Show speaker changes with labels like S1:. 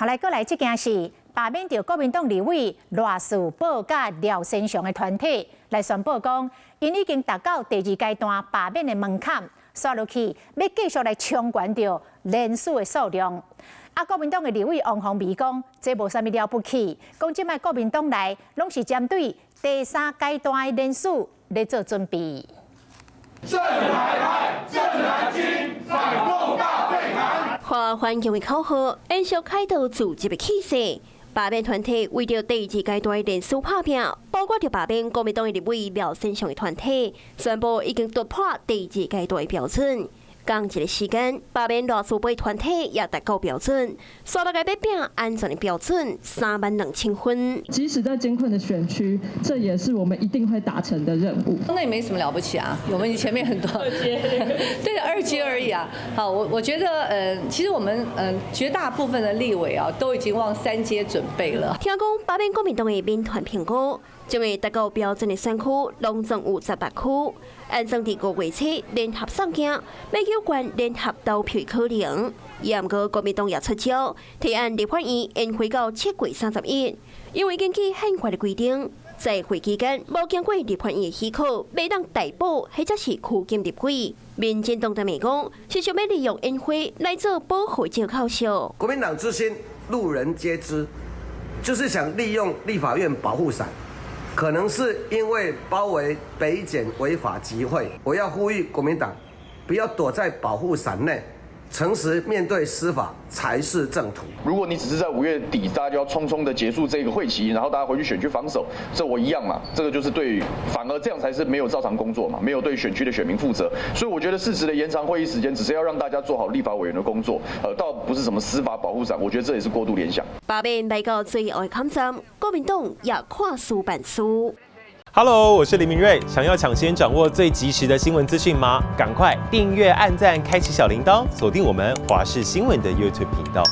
S1: 好來，閣來這件事，罷免著國民黨立委賴士葆佮廖先祥的團體來宣布講，𪜶已經達到第二階段罷免的門檻，煞落去欲繼續來衝懸著連署的數量。啊，國民黨的立委王鴻薇講，這無啥物了不起，講這擺國民黨內攏是針對第三階段的連署咧做準備。
S2: 正台派、正藍軍，反共大背叛。
S3: 花環境的口號，延續開頭組織的氣勢。罷免團體為著第二階段連署拍拚，包括著罷免國民黨的立委廖先祥的團體，宣布已經突破第二階段的標準。仝一个時間，罷免賴士葆團體也達到標準，煞落來欲拚安全的標準32,000分。
S4: 即使在艱困的選區，這也是我們一定會達成的任務。
S5: 那也沒什麼了不起啊，我們前面很多，對，二階而已啊。好，我覺得，其實我們，絕大部分的立委啊，都已經往三階準備了。
S3: 聽講罷免國民黨的民團評估，將會達到標準的選區，攏總有18區，按算佇5月初聯合送件，欲有關聯合投票可能。也毋過國民黨也出招，提案立法院延會到7月31，因為根據憲法的規定，在會期間無經過立法院的許可，袂當逮捕或者是拘禁立委。民進黨就罵講，是想欲利用延會來做保護藉口秀。
S6: 國民黨之心，路人皆知，就是想利用立法院保護傘。可能是因為包圍北檢違法集會，我要呼籲國民黨不要躲在保護傘內，誠實面對司法才是正途。
S7: 如果你只是在5月底，大家就要匆匆的結束這個會期，然後大家回去選區防守，這我一樣嘛。這個就是對，反而這樣才是沒有照常工作嘛，沒有對選區的選民負責。所以我覺得適時的延長會議時間，只是要讓大家做好立法委員的工作，倒不是什麼司法保護傘。我覺得這也是過度聯想。
S3: 罷免來到最後的坎站，國民黨也看事辦事。
S8: Hello，我是林明瑞。想要搶先掌握最及時的新聞資訊嗎？趕快訂閱、按讚、開啟小鈴鐺，鎖定我們華視新聞的 YouTube 頻道。